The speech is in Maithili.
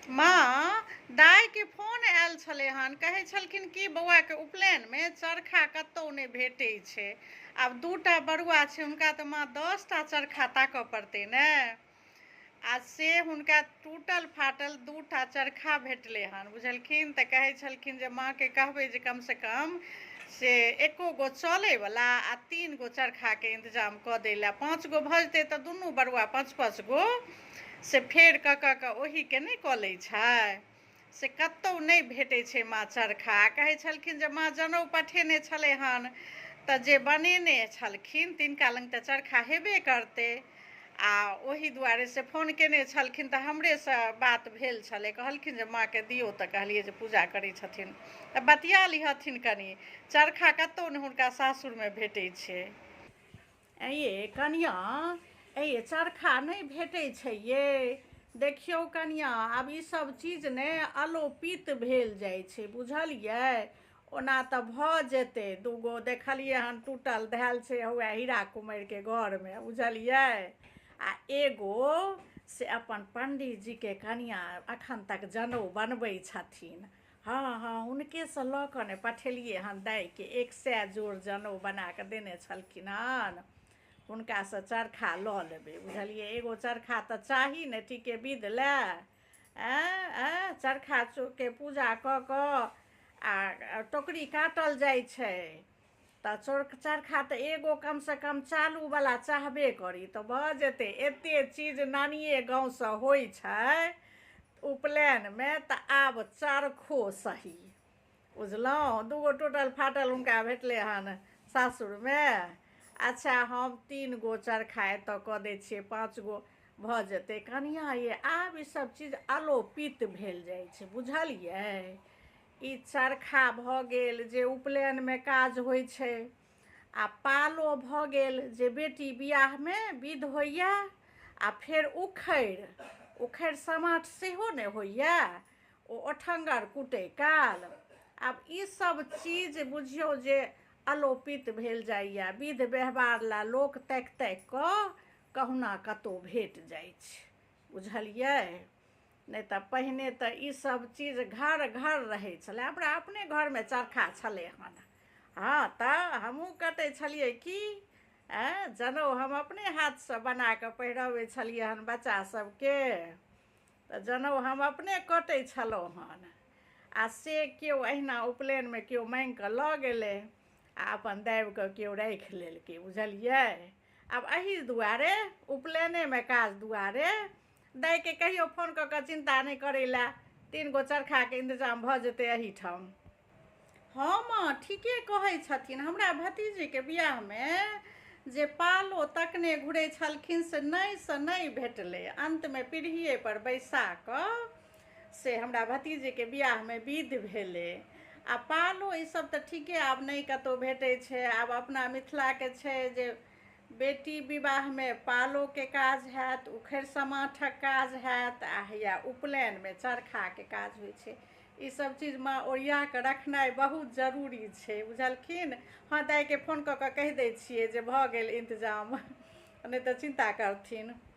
माँ, दाइके फोन आयल छलै हन। कहै छलखिन कि बौआके उपनयनमे चरखा कतहु नहि भेटै छै। आब 2टा बरुआ छै हुनका, तऽ माँ 10टा चरखा ताकऽ पड़तै ने। आ से हुनका टूटल फाटल 2टा चरखा भेटलै हन, बुझलखिन। तऽ कहै छलखिन जे माँके कहबै जे कमसँ कम से एको गो चलैवला आ 3 गो चरखाके इन्तजाम कऽ दै लए। 5 गो भऽ जेतै तऽ दुनू बरुआ 5-5 गो से फेर कऽ कऽ कऽ ओहीके नहि कऽ लै छै। से कतहु नहि भेटै छै माँ चरखा। कहै छलखिन जे माँ जनउ पठेने छलै हन, तऽ जे बनेने छलखिन तिनका लग तऽ चरखा हेबे करतै। आ ओही दुआरे से फोन केने छलखिन, तऽ हमरेसँ बात भेल छलै। कहलखिन जे माँके दियौ, तऽ कहलियै जे पूजा करै छथिन तऽ बतिया लिहथिन कनि। चरखा कतहु नहि हुनका सासुरमे भेटै छै। ऐं कनियाँ, ऐं चरखा नहि भेटै छै यै। देखियौ कनियाँ, आब ई सब चीज ने अलोपित भेल जाइ छै, बुझलियै। ओना तऽ भऽ जेतै, 2 गो देखलियै हन टूटल धएल छै हौए हीरा कुमारिके घरमे, बुझलियै। आ एगो से अपन पंडीजीके कनियाँ अखन तक जनउ बनबै छथिन। हँ हँ, हुनकेसँ लऽ कऽ ने पठेलियै हन दाइके, 100 जोड़ जनउ बना कऽ देने छलखिन हन। हुनकासँ चरखा लऽ लेबै, बुझलियै। एगो चरखा तऽ चाही ने ठीके विध लए। आँय आँय, चरखा के पूजा कऽ कऽ आ टोकरी काटल जाइ छै, तऽ चरखा तऽ एगो कमसँ कम चालूवला चाहबे करी, तऽ भऽ जेतै। एते चीज नानिये गाँवसँ होइ छै उपनयनमे, तऽ आब चरखो सही, बुझलहुँ। 2 गो टूटल फाटल हुनका भेटलै हन सासुरमे। अच्छा, हम 3 गो चरखा एतऽ कऽ दै छियै, 5 गो भऽ जेतै। कनियाँ ये, आब ई सब चीज अलोपित भेल जाइ छै, बुझलियै। ई चरखा भऽ गेल जे उपनयनमे काज होइ छै, आ पालो भऽ गेल जे बेटी बियाहमे विध होइए, आ फेर उखड़ि उखड़ि समाठ सेहो ने होइए ओ ओठङ्गर कुटै काल। आब ई सब चीज बुझियौ जे अलोपित भेल जाइए। विध व्यवहार लए लोक ताकि ताकि कऽ कहुना कतहु भेट जाइ छै, बुझलियै। नहि तऽ पहिने तऽ ई सब चीज घर घर रहै छलै। हमरा अपने घरमे चरखा छलै हन। हँ, तऽ हमहूँ कटै छलियै की। आँय, जनउ हम अपने हाथसँ बना कऽ पहिरबै छलियै हन बच्चा सबके। तऽ जनउ हम अपने कटै छलहुँ हन। आ से केओ अहिना उपनयनमे केओ माँगि कऽ लऽ गेलै आ अपन दाबि कऽ केओ राखि लेलकै, बुझलियै। आब एहि दुआरे उपनयनेमे काज दुआरे दाइके कहियो फोन कऽ कऽ चिन्ता नहि करै लए, 3 गो चरखाके इन्तजाम भऽ जेतै एहिठाम। हँ माँ, ठीके कहै छथिन। हमरा भतीजीके बियाहमे जे पालो तकने घुरै छलखिन से नहि से नहि भेटलै। अन्तमे पीढ़िए पर बैसा कऽ से हमरा भतीजीके बियाहमे विध भेलै। आ पालो ईसब तऽ ठीके आब नहि कतहु भेटै छै। आब अपना मिथिलाके छै जे बेटी विवाहमे पालोके काज हैत, उखड़ि समाठक काज हैत, आ हैया उपनयनमे चरखाके काज होइ छै। ई सब चीज माँ ओरिया कऽ रखनाइ बहुत जरूरी छै, बुझलखिन। हँ, दाइके फोन कऽ कऽ कहि दै छियै जे भऽ गेल इन्तजाम, नहि तऽ चिन्ता करथिन।